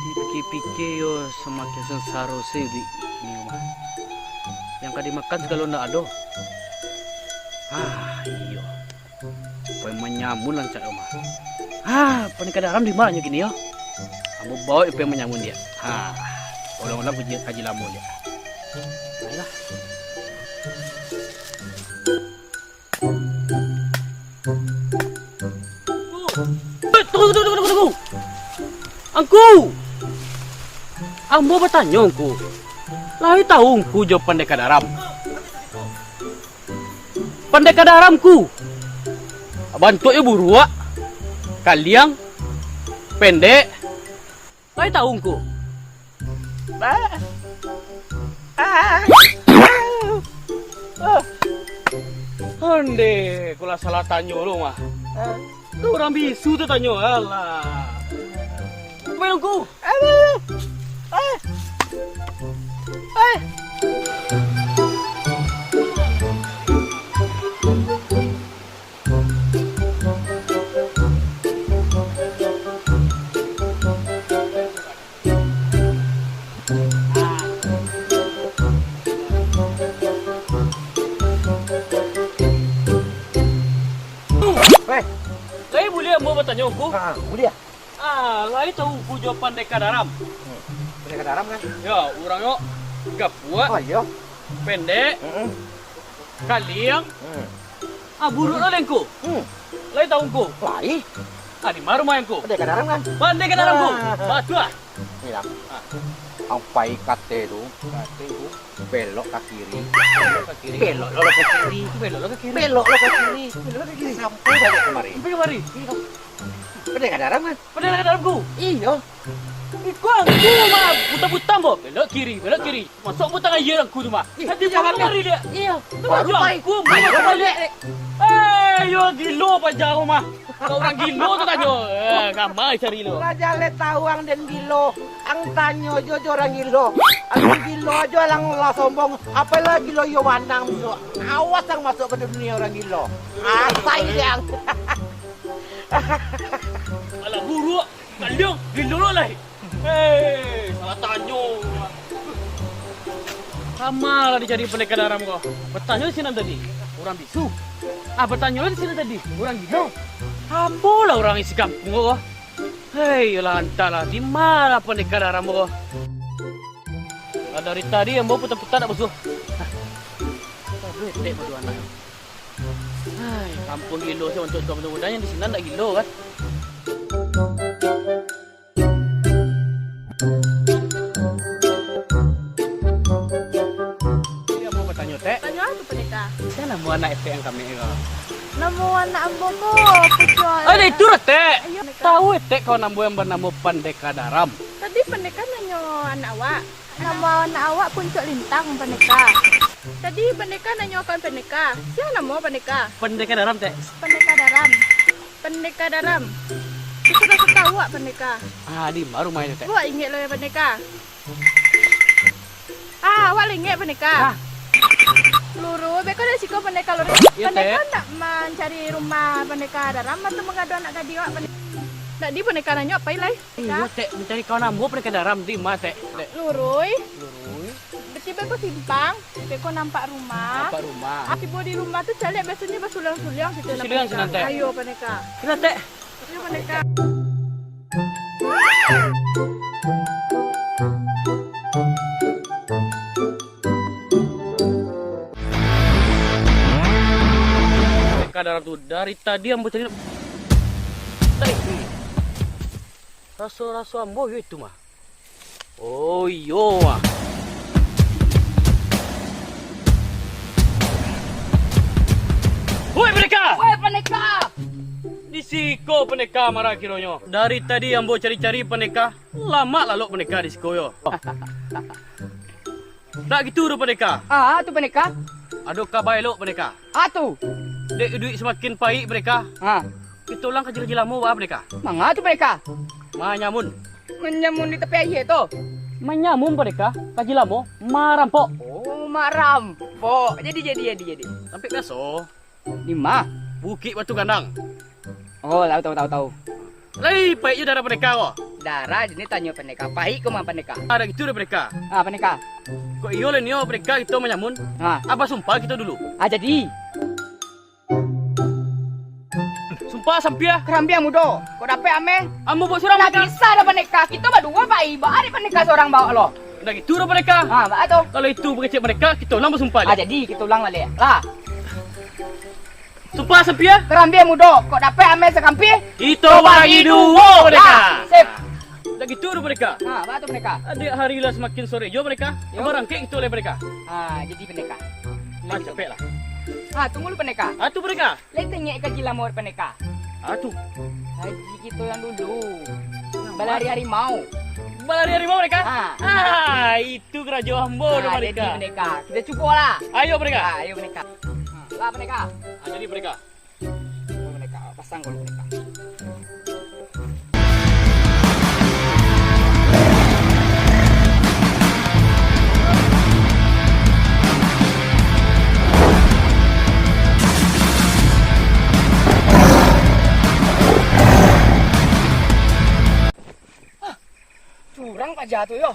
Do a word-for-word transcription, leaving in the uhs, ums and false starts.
Dipikir-pikir yo samakin sansaro se iduik ni mah. Yang ka dimakan sagalo ndak ado. Ah, iyo. Pai manyamun rancak ko mah. Ah, Pandeka Daram di ma nyo kini yo? Ambo baok pai manyamun dia. Ha, ulang-ulang kaji, kaji lamo dia. Ayolah. Eh, tunggu, tunggu, tunggu, tunggu, tunggu. Angku! Ambo batanyo, Angku. Lai tahu Angku jo Pandeka Daram? Pandeka Daram, Angku. Bantuaknyo buruak, kaliang, pendek. Lai tahu Angku? Ba-, ah. Ah. Ondeh, ko lah salah tanyo lo mah. Ah. Tu urang bisu tu tanyo, alah. Main Angku. Ah. Ah. Ah. Weh. Lai buliah ambo batanyo, Angku? Ah, buliah. Ah, lai tahu Angku jo Pandeka Daram? Hmm. Pandeka Daram kan? Yo, urang yo gapuak. Oh, iyo. Pendek. Mm-mm. Kaliang. Hmm. Ah, buruak lo dek Angku. Hmm. Lai tahu Angku? Lai. Ah, di ma rumah Angku? Pandeka Daram kan? Pandeka Daram Angku. Ah. Batua. Ni lah. Ah. Ang pai kate tu. Kate tu. Belok ka kiri. Belok ka kiri. Belok lo ka kiri. Belok lo ka kiri. Belok lo ka kiri. Belok lo ka kiri. Sampai baliak kamari. Sampai kamari. Iyo. Pandeka Daram kan? Pandeka Daram Angku. Iyo. Iko Angku mah puta-puta ambo. Belok kiri, belok kiri. Masuak butang aia Angku tu mah. Ih, nanti iyo, baru kan? Lari dia. Iyo. Tu baru baju pai. Angku, baru baliak. Eh, yo gilo paja ko mah. Kok urang gilo tu tanyo. Eh, kamai cari lo. Lah jaleh tahu ang den gilo. Ang tanyo jo, jo urang gilo. Ang gilo ajo alang lah sombong. Apo lah gilo iyo wanang tu. Awas ang masuak ka dunia urang gilo. Asai dek ang. Alah buruak. Kaliang gilo lo lai. Hei, salah tanyo. Kama lah dicari Pandeka Daram ko. Batanyo di sinan tadi, urang bisu. Ah, batanyo di sinan tadi, urang gilo. Apo lah urang isi kampuang ko. Hei, yolah, antahlah, di ma lah Pandeka Daram ko. Lah dari tadi ambo puta-puta nak basuah. Hah. Aduh, etek baduo anak. Hai, kampuang gilo se, bantuak-bantuak mudo-mudo nan di sinan ndak gilo kan? Jadi ambo batanyo, Tek. Tanyo a tu, Pandeka? Sia namo anak etek nan kamek ko? Namo anak ambo ko Pucuk. Ada itu lah, Tek. Iyo, Pandeka. Tahu etek kawan ambo yang banamo Pandeka Daram? Tadi Pandeka nanyo anak awak. Namo anak awak Puncuk Lintang, Pandeka. Tadi Pandeka nanyo kawan Pandeka, sia namo Pandeka? Pandeka Daram, Tek. Pandeka Daram. Pandeka Daram. Bisa rasa tahu awak Pandeka. Ah, di ma rumah itu, Tek? Awak ingek lo ya Pandeka. Ah, awak lah ingek Pandeka. Ah. Lurus, beko dari siko Pandeka lurus. Iyo, Pandeka Tek. Ndak mancari rumah Pandeka Daram atau mangadu anak gadih awak Pandeka? Ndak di Pandeka nanyo apai lai? Iyo, Tek, mancari kawan ambo Pandeka Daram, di ma, Tek? Tek. Lurui. Lurui. Tibo ko simpang, beko nampak rumah. Nampak rumah. Ah, tibo di rumah tu caliak biasonyo basuliang-suliang situ. Basuliang sinan, Tek. Ayo, Pandeka. Iyo, Tek. Iyo, Pandeka. Pandeka Daram tu dari tadi ambo cari. Tek. Raso-raso ambo yo itu mah. Oh iyo mah. Woi Pandeka! Woi Pandeka! Di siko Pandeka marah kironyo. Dari tadi ambo cari-cari Pandeka, lamak lalok Pandeka di siko yo. Ndak gitu doh, Pandeka. Ah, tu, Pandeka. Ado kaba elok, Pandeka. Ah, tu. Dek iduik samakin paik, Pandeka. Ha. Kito ulang kaji-kaji lamo, bah, Pandeka. Manga tu, Pandeka? Manyamun. Manyamun di tapi aia tu? Manyamun, Pandeka. Kaji lamo, marampok. Oh, marampok. Jadi, jadi, jadi, jadi. Rampok biaso. Di ma? Bukik Batu Gandang. Oh, tahu, tahu, tahu, tahu. Lai paik jo darah Pandeka ko. Darah jadi tanyo Pandeka. Paik ko mah Pandeka. Ada gitu deh Pandeka. Ah, Pandeka. Kok iyo le nio Pandeka kito manyamun. Ha. Apa sumpah kito dulu? Ah, jadi. Sumpah sampiah. Karambia mudo. Kok dapek ameh? Ambo buat surang Pandeka. Bisa dah Pandeka. Kito baduo paik. Ba ari Pandeka surang bawa lo. Ndak gitu doh Pandeka. Ha, baa tu? Kalau itu pakecek Pandeka, kito ulang basumpah. Ah, jadi kito ulang baliak. Lah. Sumpah sampiah. Karambia mudo, kok dapek ameh sakampia? Kito bagi duo Pandeka. Lah, sip. Ndak gitu doh Pandeka. Ha, baa tu Pandeka? Adiak hari lah samakin sore juo Pandeka. Yo. Barangkek kito lai Pandeka. Ha, jadi Pandeka. Ah, capek lah. Ha, tunggu lu Pandeka. Ah, tu Pandeka. Lai tengok kaji lamo Pandeka. Ah, tu. Kaji kito yang dulu. Balari harimau. Balari harimau Pandeka? Ha. Ah, itu karajo ambo tu Pandeka. Jadi Pandeka. Kito cubo lah. Ayo Pandeka. Ha, ayo Pandeka. Ha, lah Pandeka. Ah, jadi Pandeka. Pandeka, pasang kalau Pandeka. Curang paja tu yo.